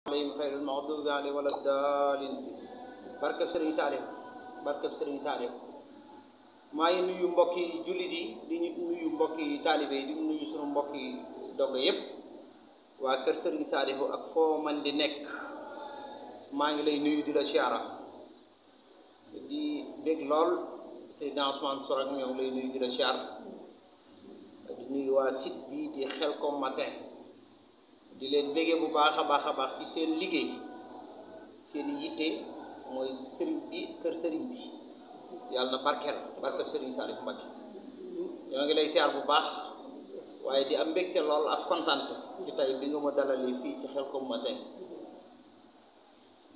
alayhim xayril maxduubi alayhim wala daalin barkeb Sëriñ Saaliw barkeb Sëriñ Saaliw maa ngi nuyu mbokki jullit yi di nuyu mbokki taalibe yi di nuyu sunu mbokki dogg yépp waa kër Sëriñ Saaliw ak foo man di nekk maa ngi lay nuyu di la siyaara di bég lool Seydina Ousmane Sourang ñoo ngi lay nuyu di la siyaar di nuyu waa site bi di Khelcom Matin di leen béggee bu baax a baax ci seen liggéey seen yitte mooy sëriñ bi kër sëriñ bi yàlla na barkeel barkeb Sëriñ Saaliw Mbacké ñoo ngi lay siyaar bu baax waaye di am mbégte lool ak kontante ci tey bi nga ma dalalee fii ci Khelcom Matin.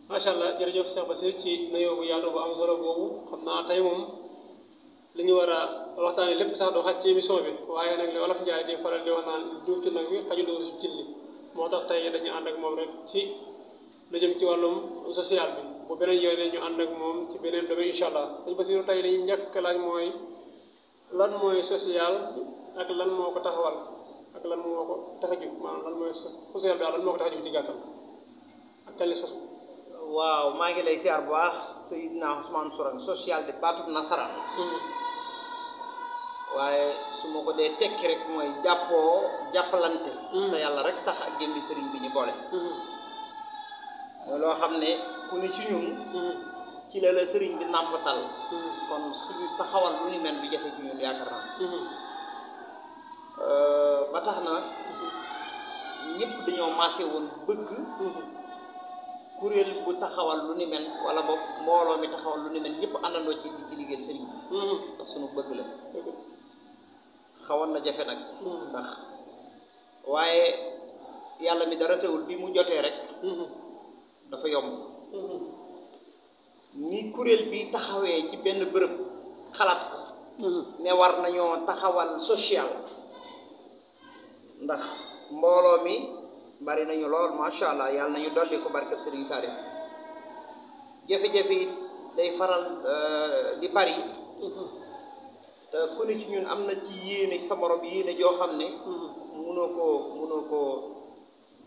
macha allah jërëjëf Cheikh Bassir ci nuyoo bu yaatu bu am solo boobu xam naa tey moom li ñu war a waxtaanee lépp sax doo xaj ci émission bi waaye nag li Wolof Njaay di faral di wax naan duuf ci nag wi xaju dugg ci cin li moo tax tey dañu ànd ak moom rek ci lu jëm ci wàllum social bi bu beneen yoon ñu ànd ak moom ci beneen domaine incha allah sëñ Bassirou tey dañuy njëkk laaj mooy lan mooy social ak lan moo ko taxawal ak lan moo ko tax a jóg maanaam lan mooy social bi daal lan moo ko tax a jóg ci gàttal ak kañ la sos. waaw maa ngi lay siyaar bu baax Seydina Ousmane Sourang social de baatub nasaraan waaye su ma ko dee tekki rek mooy jàppalante te yàlla rek tax ak jëmbi sëriñ bi ñu boole mooy loo xam ne ku ne ci ñun ci la la sëriñ bi nàmpatal kon suñu taxawal lu ni mel du jafe ci ñun yaakaar naa ba tax na ñëpp dañoo maase woon bëgg kuréel bu taxawal lu ni mel wala boog mbooloo mi taxawal lu ni mel ñëpp àndandoo ci liggéeyal sëriñ bi ndax suñu bëgg la xawoon na jafe nag ndax waaye yàlla mi dara teewul bi mu jotee rek dafa yomb ni kuréel bi taxawee ci benn bërëb xalaat ko ne war nañoo taxawal social ndax mbooloo mi bari nañu lool macha allah yàlla nañu dolli ko barkeb Sëriñ Saaliw jafe-jafe it day faral di bari te ku ne ci ñun am na ci yéene sa morom yéene joo xam ne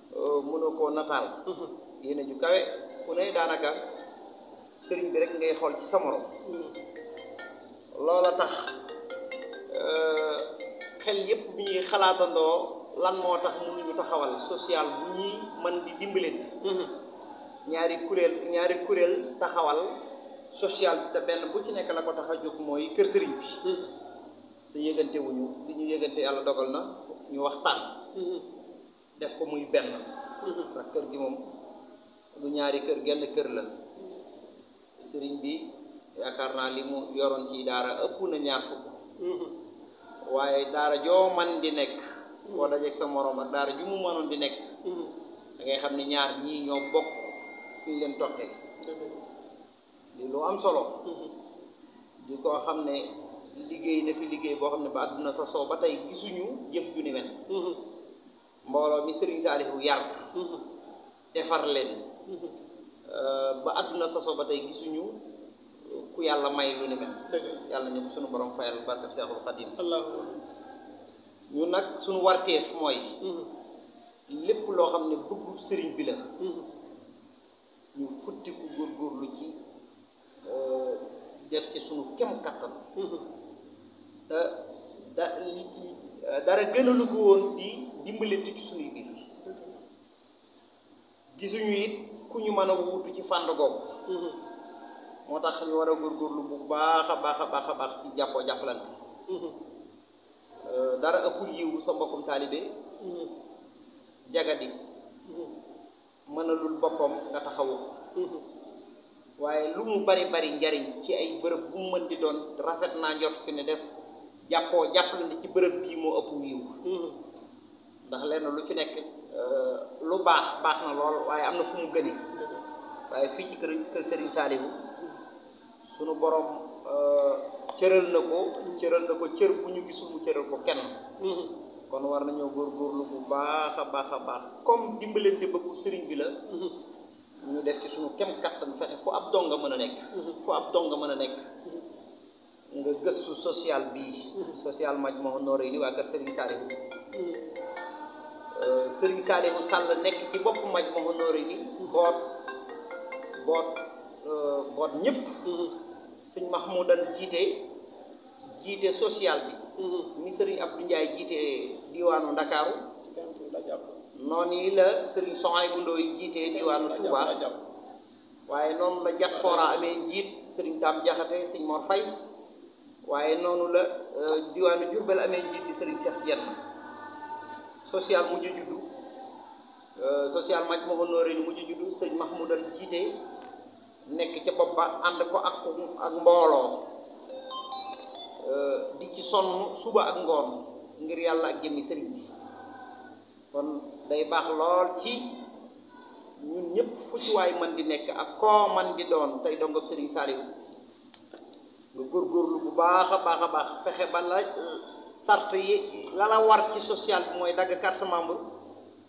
mënoo koo nataal yéene ju kawe ku ne daanaka sëriñ bi rek ngay xool ci sa morom loola tax xel yépp bi ñuy xalaatandoo lan moo tax mënuñu taxawal social bu ñuy mën di dimbalante ñaari kuréel taxawal social bi te benn bu ci nekk la ko tax a jóg mooy kër sëriñ bi te yëgante wuñu li ñu yëgante yàlla dogal na ñu waxtaan def ko muy benn ndax kër gi moom du ñaari kër genn kër la sëriñ bi yaakaar naa li mu yoroon ci daara ëpp na 20 waaye daara joo man di nekk boo dajeeg sa moroom ak daara ju mu mënoon di nekk da ngay xam ne ñaar ñii ñoo bokk fi ñu leen toqee li lu am solo di koo xam ne liggéey na fi liggéey boo xam ne ba àdduna sa soo ba tey gisuñu jëf ju ni mel mbooloo mi Sëriñ Saaliw yar defar leen ba àdduna sa soo ba tey gisuñu ku yàlla may lu ni mel yàlla ñu ko suñu borom fayal barkab Seexul Xadiim ñu nag suñu warteef mooy lépp loo xam ne bëggu sëriñ bi la ñu futtiku góorgóorlu ci def ci suñu kem kattan te dara gënalu ko woon di dimbalante ci suñuy biir gisuñu it ku ñu mën a wuutu ci fànn googu moo tax ñu war a góorgóorlu bu baax a baax ci jàppalante dara ëppul yiwu sa mbokkum taalibe jagadi mënalul boppam nga taxawu waaye lu mu bari njariñ ci ay bërëb bu mu mën di doon rafet naa njort ki ne def jàppalante ci bërëb bii moo ëpp yiwu ndax lenn lu ci nekk lu baax na lool waaye am na fu mu gëne waaye fii ci kër Sëriñ Saaliw sunu borom cëral na ko cër bu ñu gisul mu cëral ko kenn kon war nañoo góorgóorlu bu baax a baax comme dimbalante bëggu sëriñ bi la ñu def ci suñu kem kattan fexe fu ab donga mën a nekk nga gëstu social bii social Majmahun Nurayni waa kër Sëriñ Saaliw Serigne Saliou Sall nekk ci bopp Majmahun Nurayni boot ñëpp sëñ Mahmoudan jiite social bi ni Serigne Abdou Ndiaye jiite diwaanu Ndakaaru noonu la Serigne Souhaïbou Ndoye jiite diwaanu Touba waaye noonu la diaspora amee njiit Serigne Dame Diakhaté sëñ Mor Faye waaye noonu la diwaanu Diourbel amee njiit di Serigne Cheikh Diène social mujj juddu social Majmahun Nurayni mujj juddu sëñ Mahmoudan jiite nekk ca bopp ba ànd ko ak mbooloo di ci sonn suba ak ngoon ngir yàlla ak jëmmi sëriñ bi kon day baax lool ci ñun ñëpp fu ci waay man di nekk ak koo man di doon tey dongob Serigne Saliou nga góorgóorlu bu baax a baax fexe ba la sart yi la la war ci social bi mooy dagg carte membre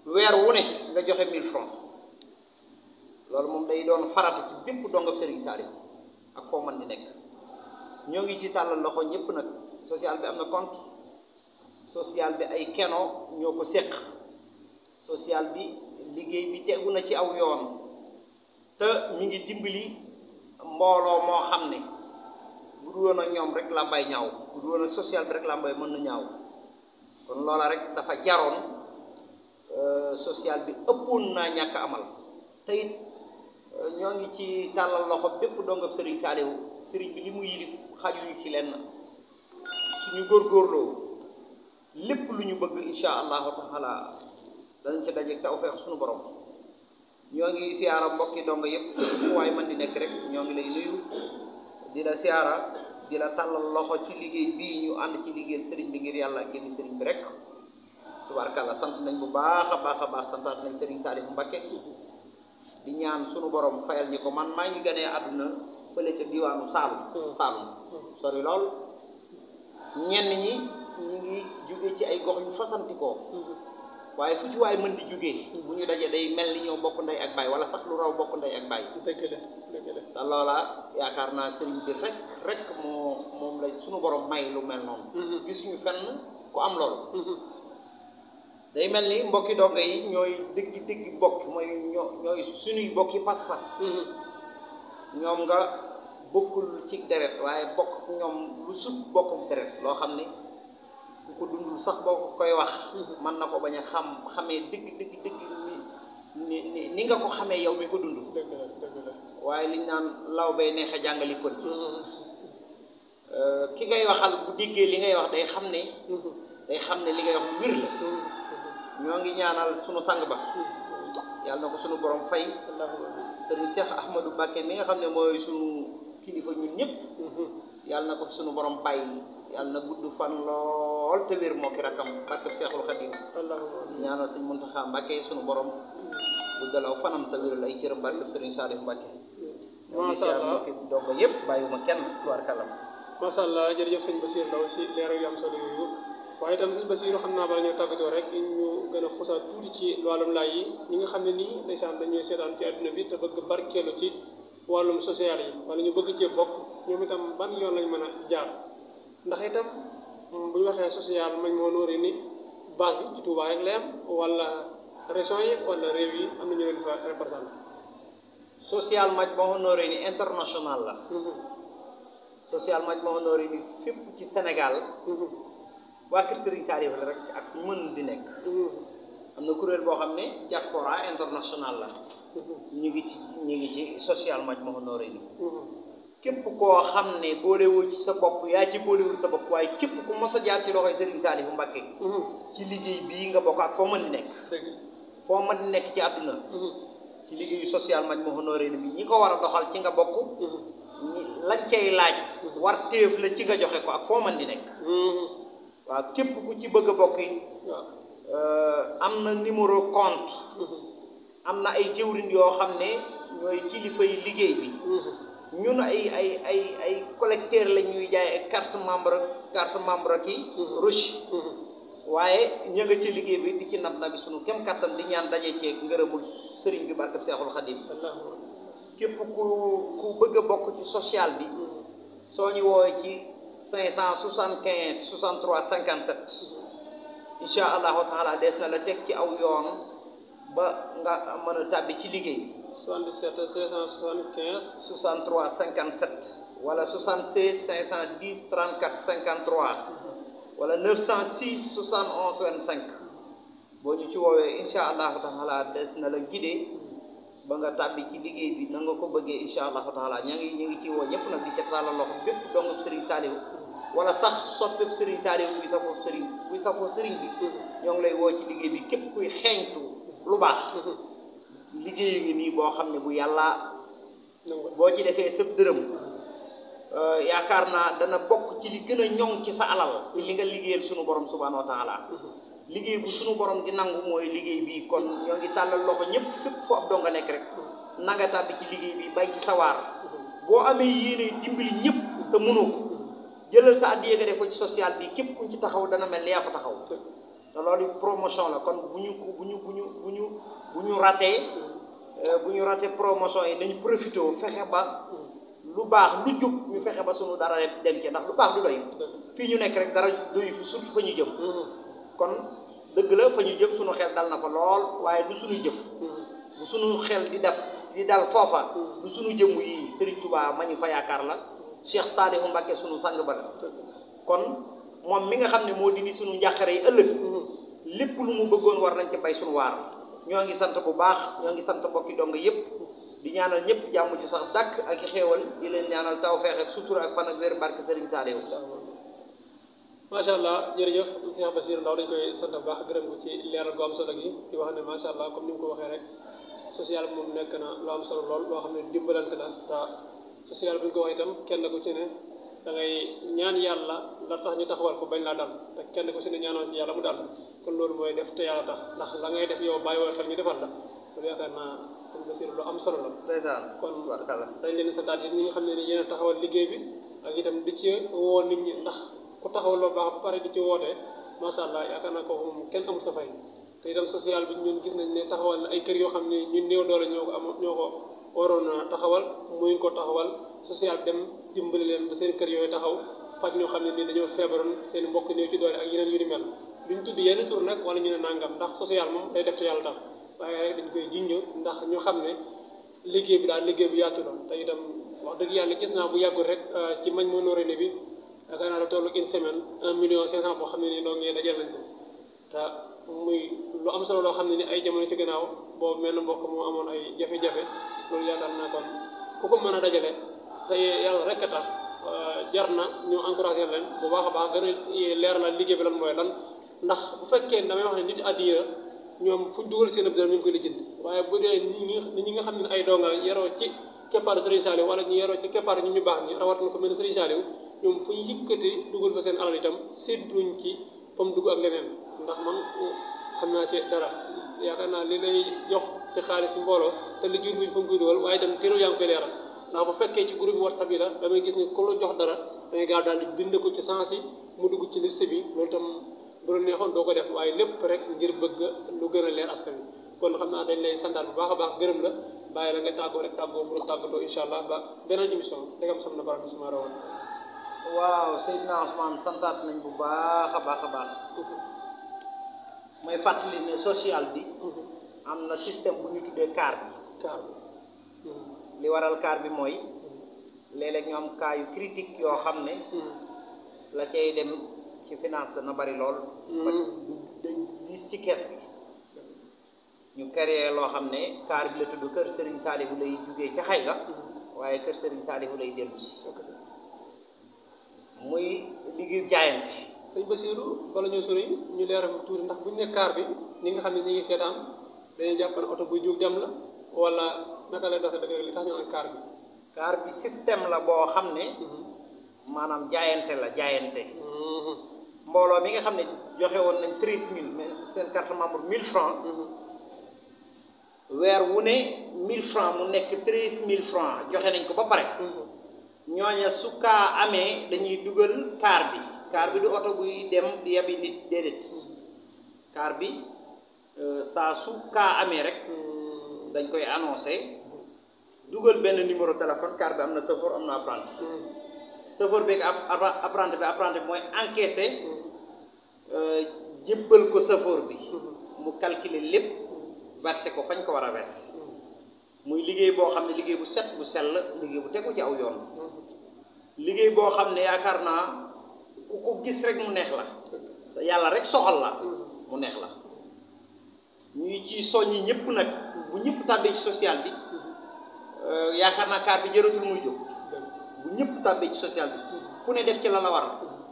weer wu ne nga joxe 1000 francs loolu moom day doon farata ci bépp dongob Serigne Saliou ak foo man di nekk ñoo ngi ci tàllal loxo ñëpp nag social bi am na compte social bi ay keno ñoo ko séq social bi liggéey bi tegu na ci aw yoon te mi ngi dimbali mbooloo moo xam ne bu dul woon ak ñoom rek làmbaay ñaaw bu dul woon ak social bi rek làmbaay mën na ñaaw kon loola rek dafa jaroon social bi ëppoon naa ñàkk amal te it ñoo ngi ci tàllal loxo bépp dongab Serigne Saliou Serigne bi li mu yilif xajuñu ci lenn suñu góorgóorloo lépp lu ñu bëgg insha allahu taala danañ ci dajeeg tawfeex suñu borom ñoo ngi siyaara mbokki dongo yëpp fu waay man di nekk rek ñoo ngi lay nuyu di la siyaara di la tàllal loxo ci liggéey bii ñu ànd ci liggéeyal Serigne bi ngir yàlla ak génn Serigne bi rek tubaarkàlla sant nañ bu baax a baax santaat nañ Serigne Saliou Mbacké di ñaan sunu borom fayal ñi ko man maa ngi gënee àdduna fële ca diwaanu Saalum sori lool ñenn ñi ñu ngi jóge ci ay gox yu fasantikoo waaye fu ci waay mën di jógee bu ñu dajee day mel ni ñoo bokk ndey ak baay wala sax lu raw bokk ndey ak baay dëgg la te loola yaakaar naa sëriñ bi rek moom la sunu borom may lu mel noonu gisuñu fenn ku am loolu day mel ni mbokki dongo yi ñooy dëgg bokk mooy ñooy suñuy bokki pas-pas ñoom nga bokkul ci deret waaye bokk ñoom lu sut bokkum deret loo xam ne ku ko dundul sax boo ko koy wax mën na ko bañ a xamee dëgg ni nga ko xamee yow mi ko dund dëgg la waaye liñ naan law bay neex a jàngali kon ki ngay waxal bu déggee li ngay wax day xam ne li ngay wax lu wér la ñoo ngi ñaanal sunu sang ba yàlla na ko sunu borom fay Serigne Cheikh Ahmadou Mbacké mi nga xam ne mooy sunu kilifa ñun ñëpp yàlla na ko sunu borom bàyyi yàlla na gudd fan lool te wér moo ki rakam barkeb Seexul Xadim ñaanal Serigne Mountakha Mbacké sunu borom guddalaw fanam te wéral ay cëram barkeb Serigne Saliou Mbacké masha Allah dongo yëpp bàyyiwuma kenn tubaarkàlla masha Allah jërëjëf sëñ Bassirou Ndaw ci leeral yu am solo yooyu waaye itam sëñ Bassirou xam naa bala ñoo tàggatoo rek ñu gën a xusaat tuuti ci wàllum laaj yi ñi nga xam ne nii ndeysaan dañuy seetaan ci àdduna bi te bëgg barkeelu ci wàllum social yi wala ñu bëgg cee bokk ñoom itam ban yoon lañ mën a jaar ndax itam bu ñu waxee social Majmahun Nurayni base bi ci Touba rek la am wala région yi wala réew yi am na ñu leen fa représenté social Majmahun Nurayni international la social Majmahun Nurayni fépp ci Sénégal waa kër Serigne Saliou la rek ak fu mën di nekk am na kuréel boo xam ne diaspora international la ñu ngi ci social Majmahun Nurayni képp koo xam ne boolewoo ci sa bopp yaa ci boolewul sa bopp waaye képp ku mos a jaar ci loxoy Serigne Saliou Mbacké ci liggéey bii nga bokk ak foo mën di nekk foo mën di nekk ci àdduna ci liggéeyu social Majmahun Nurayni bi ñi ko war a doxal ci nga bokk lañ cay laaj war téef la ci nga joxe ko ak foo mën di nekk waaw képp ku ci bëgg a bokk yi am na numéro compte am na ay jëwriñ yoo xam ne ñooy kilifa yi liggéey bi ñun ay collecteur la ñuy jaay ay carte membre ki roche waaye ña nga ci liggéey bi di ci nab nabi sunu kem kattan di ñaan daje ceeg ngërëmul sëriñ bi barkab Seexul Xadim képp ku bëgg a bokk ci social bi soo ñu woowee ci 575 63 57 incha allahu taala des na la teg ci aw yoon ba nga mën a tàbbi ci liggéey 77 575 63 57 wala 76 510 34 53 wala 906 71 25 boo ñu ci woowee incha allahu taala des na la guidé ba nga tàbbi ci liggéey bi na nga ko bëggee incha allahu taala ñu ngi ci woo ñëpp nag di ca tàllal loxo bépp dongub Serigne Saliou wala sax soppeb Serigne Saliou buy safoo Serigne bi ñoo ngi lay woo ci liggéey bi képp kuy xeeñtu lu baax liggéey ngi nii boo xam ne bu yàlla boo ci defee sëb dërëm yaakaar naa dana bokk ci li gën a ñoŋ ci sa alal ci li nga liggéeyal sunu borom subhanahu wa taala liggéey bu sunu borom di nangu mooy liggéey bi kon ñoo ngi tàllal loxo ñëpp fépp fu ab donga nekk rek na nga tàbbi ci liggéey bi bay ci sawaar boo amee yéene dimbali ñëpp te mënoo ko jëlal sa addiya nga def ko ci social bi képp kuñ ci taxaw dana mel ni yaa ko taxaw te loolu promotion la kon bu ñu raté promotion yi nañu profité fexe ba lu baax lu jub ñu fexe ba sunu dara dem ci ndax lu baax du doy fii ñu nekk rek dara doy fi surtout fa ñu jëm kon dëgg la fa ñu jëm sunu xel dal na fa lool waaye du sunu jëf bu sunu xel di dal foofa du sunu jëmm yi Serigne Touba ma ñu fa yaakaar la Cheikh Saliou Mbacké sunu sang ba la kon moom mi nga xam ne moo dindi sunu njàqare yi ëllëg lépp lu mu bëggoon war nañ ci bay sunu waar ñoo ngi sant bu baax ñoo ngi sant mbokki dong yépp di ñaanal ñëpp jàmm ci sax dàkk ak i xéewal di leen ñaanal tawfeex ak sutura ak fan ak wér barke Serigne Saliou macha allah jërëjëf Cheikh Bassirou Ndaw dañ koy sant bu baax gërëm ko ci leeral gu am solo gi di wax ne macha allah comme ni mu ko waxee rek social moom nekk na lu am solo lool loo xam ne dimbalante la te social bu ñu ko wax itam kenn ku ci ne da ngay ñaan yàlla la tax ñu taxawal ko bañ laa dal te kenn ku ci ne ñaanoon ci yàlla mu dal kon loolu mooy def te yàlla tax ndax la ngay def yow bàyyi woo xel ñu defal la loolu yaakaar naa sëñ Bassirou lu am solo la. kon dañ leen di santaat yi ñi nga xam ne ni yéen a taxawal liggéey bi ak itam di ci woo nit ñi ndax ku taxawal loo baax ba pare di ci wootee macha allah yaakaar naa ko moom kenn amul sa fay te itam social bi ñun gis nañ ne taxawal na ay kër yoo xam ne ñun néew doole ñoo ko waroon a taxawal muy ko taxawal social dem dimbali leen ba seen kër yooyu taxaw faj ñoo xam ne ni dañoo feebaroon seen mbokk néew ci doole ak yeneen yu ni mel duñ tudd yenn tur nag wala ñu ne nangam ndax social moom day def te yàlla tax waaye rek dañ koy junj ndax ñu xam ne liggéey bi daal liggéey bi yaatu la te itam wax dëgg yàlla gis naa bu yàggul rek ci mañ moo nooré ne bi yaakaar naa la tollu une semaine 1,500,000 boo xam ne nii noo ngi dajal nañ ko te muy lu am solo loo xam ne ni ay jamono ci gannaaw boobu mel na mbokk moo amoon ay jafe-jafe loolu yaakaar naa kon ku ko mën a dajale te yàlla rek a tax jar na ñu encouragé leen bu baax a baax gën a leer la liggéey bi lan mooy lan ndax bu fekkee damay wax ne nit addiya ñoom fu ñu dugal seen dërëm ñu ngi koy lijjanti waaye bu dee ñi nga xam ne ay donga yaroo ci keppaaru Serigne Saliou wala ñu yaroo ci keppaaru ñu baax ñi rawat na ko mel ne Serigne Saliou ñoom fu ñu yëkkati dugal fa seen alal itam sédduñ ci fa mu dugg ak leneen ndax man xam naa ci dara yaakaar naa li lay jox ci xaalis ci mbooloo te li jur buñ fa mu koy dugal waaye itam teeloo yaa ngi koy leeral ndax bu fekkee ci groupe WhatsApp yi la damay gis ni ku la jox dara dangay gaaw daal di bind ko ci sens yi mu dugg ci liste bi loolu itam bu la neexoon doo ko def waaye lépp rek ngir bëgg lu gën a leer askan wi kon xam naa dañ lay santaat bu baax a baax gërëm la bàyyi la nga tàggoo rek tàggoo bu tàggatoo incha allah ba beneen émission dégam sam na barak bi suma rawoon waaw Seydina Ousmane santaat nañ bu baax a baax a baax may fàttali ne social bi am na système bu ñu tuddee CAR bi li waral CAR bi mooy léeg-léeg ñu am cas yu critique yoo xam ne la cay dem ci finance dana bari lool ba di si kees gi ñu créé loo xam ne CAR bi la tudd kër Serigne Saliou lay jugee ca xay ga waaye kër Serigne Saliou lay dellu si muy liggéeyu jaayante sëñ Bassirou bala ñoo sori ñu leeral tuuti ndax bu ñu ne CAR bi ñi nga xam ne ñi ngi seetaan dañuy jàpp ne oto buy jóg dem la wala naka lay doxee dëgg li tax ñu naan CAR bi CAR bi système la boo xam ne maanaam jaayante la jaayante mbooloo mi nga xam ne joxe woon nañ 13 000 seen carte membre 1000 francs weer wu ne 1000 francs mu nekk 13 000 francs joxe nañ ko ba pare ñooña su kaa amee dañuy dugal CAR bi du oto buy dem di yabi nit déedéet CAR bi saa su kaa amee rek dañ koy annoncé dugal benn numéro téléphone CAR bi am na chauffeur am na apprenti chauffeur bi ak apprenti bi mooy encaissé jébbal ko safoor bi mu calculer lépp versé ko fañ ko war a versé muy liggéey boo xam ne liggéey bu set bu sell liggéey bu tegu ci aw yoon liggéey boo xam ne yaakaar naa ku ko gis rek mu neex la te yàlla rek soxal la mu neex la ñuy ci soññi ñëpp nag bu ñëpp tàbbee ci social bi yaakaar naa kaar bi jëratul muy jóg bu ñëpp tàbbee ci social bi ku ne def ci la la war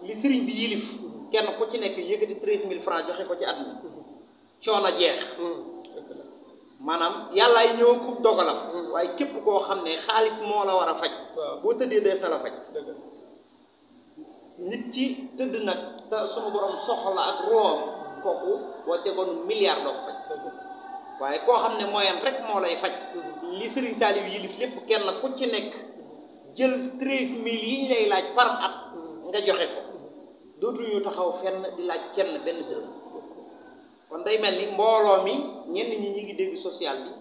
li sëriñ bi yilif kenn ku ci nekk yëkkati 13000 francs joxe ko ci at mi coono jeex maanaam yàllaay ñëw ku dogalam waaye képp koo xam ne xaalis moo la war a faj boo tëddee dees na la faj nit ki tëdd nag te sunu borom soxla ak room kooku boo tegoon milliard doo ko faj waaye koo xam ne mooyam rek moo lay faj li Serigne Saliou yilif lépp kenn ku ci nekk jël 13000 yi ñu lay laaj par at nga joxe ko dootuñu taxaw fenn di laaj kenn benn dërëm kon day mel ni mbooloo mi ñenn ñi ñi ngi dégg social bi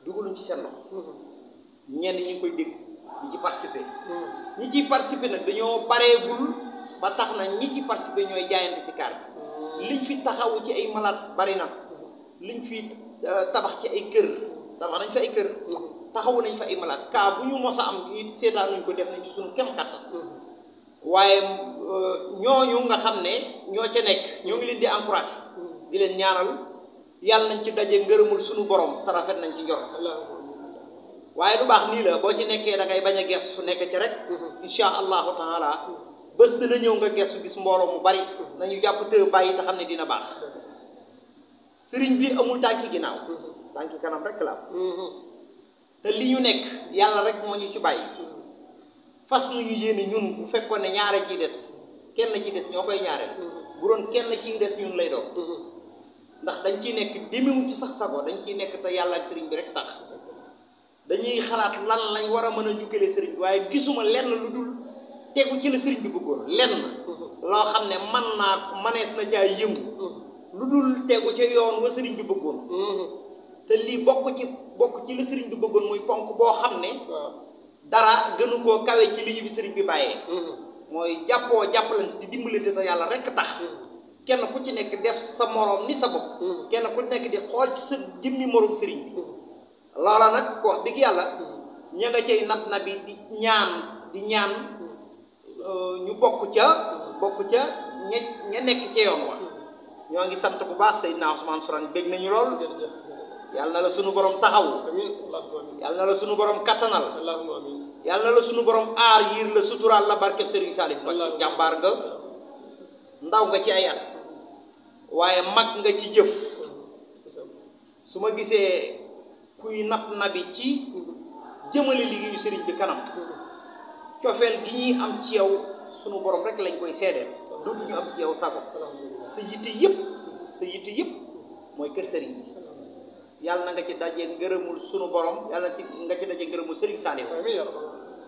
dugaluñ ci seen loxo ñenn ñi ngi koy dégg di ci participer ñi ciy participer nag dañoo bareegul ba tax na ñi ci participer ñooy jaayante ci kaar bi liñ fi taxawu ci ay malade bari na liñ fi tabax ci ay kër tabax nañ fi ay kër taxawu nañ fa ay malade kaa bu ñu mos a am it seetaan nañ ko def nañ ci suñu kem kattan waaye ñooñu nga xam ne ñoo ca nekk ñoo ngi leen di encouragé di leen ñaanal yàlla nañ ci daje ngërëmul suñu borom te rafet nañ ci njort waaye lu baax nii la boo ci nekkee da ngay bañ a gestu nekk ci rek insha allahu taala bés dina ñëw nga gestu gis mbooloo mu bari nañu jàpp te bàyyi te xam ne dina baax sëriñ bi amul tànki ginnaaw tànki kanam rek la te li ñu nekk yàlla rek moo ñu ci bàyyi fas nañu yéene ñun bu fekkoon ne ñaare ciy des kenn ci des ñoo koy ñaareel bu doon kenn ciy des ñun lay doon ndax dañ ciy nekk demiwul ci sax sago dañ ciy nekk te yàlla ak sëriñ bi rek tax dañuy xalaat lan lañ war a mën a jukkale sëriñ bi waaye gisuma lenn lu dul tegu ci la sëriñ bi bëggoon lenn loo xam ne man naa manees na jaay yëngu lu dul tegu ca yoon wa sëriñ bi bëggoon te lii bokk ci la sëriñ bi bëggoon muy ponk boo xam ne dara gënu koo kawe ci li ñu fi sëriñ bi bàyyee mooy jàppoo jàppalante di dimbalante te yàlla rek tax kenn ku ci nekk def sa moroom ni sa bopp kenn ku ci nekk di xool ci sa jëmmi moroom sëriñ bi loola nag wax dëgg yàlla ña nga cay nat na bi di ñaan ñu bokk ca ña nekk ca yoon wa ñoo ngi sant bu baax Seydina Ousmane Sourang bég nañu lool yàlla na la sunu borom taxaw yàlla na la sunu borom kattanal yàlla na la sunu borom aar yiir la suturaal la barkeb Serigne Salif nag jàmbaar nga ndaw nga ci ay at waaye mag nga ci jëf su ma gisee kuy nabi ci jëmale liggéeyu sëriñ bi kanam cofeel gi ñuy am ci yow sunu borom rek lañ koy seedeel dootuñu am ci yow sago sa yitte yëpp mooy kër sëriñ bi yàlla na nga ci daje ngërëmul sunu borom yàlla nga ci daje ngërëmul sëriñ Saliou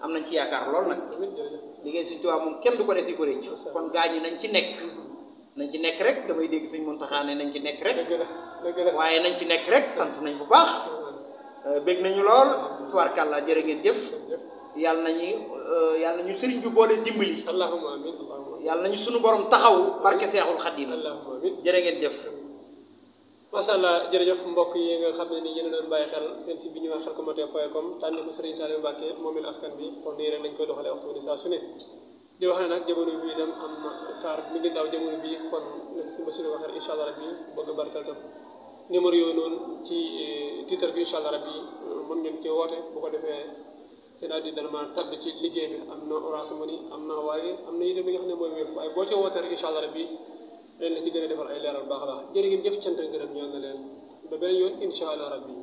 am nañ ci yaakaar lool nag liggéey Sëriñ Tuubaa moom kenn du ko def di ko réccu kon gaa ñi nañ ci nekk rek damay dégg Sëriñ Muntaxa ne nañ ci nekk rek waaye nañ ci nekk rek sant nañ bu baax bég nañu lool tubaarkàlla jërë ngeen jëf yàlla nañu sëriñ bi boole dimbali allahumma amin yàlla nañu sunu borom taxaw barke Seexul Xadiim jërë ngeen jëf macha allah jërëjëf mbokk yi nga xam ne ni yéen a doon bàyyi xel seen site bi ñuy wax Khelcommaté.com tànn ko Serigne Saliou Mbacké moomeel askan bi kon nii rek lañ koy doxalee waxtu bi saa su ne di wax ne nag jamono bi dem am na taar mi ngi daaw jamono bi kon nag si mbasino waxee incha allah rabbi bëgg a barkal tam numéro yooyu noonu ci titre bi incha allah rabbi mën ngeen ci woote bu ko defee seen addi dana ma tabb ci liggéey bi am na Orange Money am na waaye am na itam li nga xam ne mooy wéef waaye boo ci wootee rek incha allah rabbi leen la ci gën a defal ay leeral baax a baax jërë ngeen jëf cant ngërëm ñaan na leen ba beneen yoon incha allah rabbi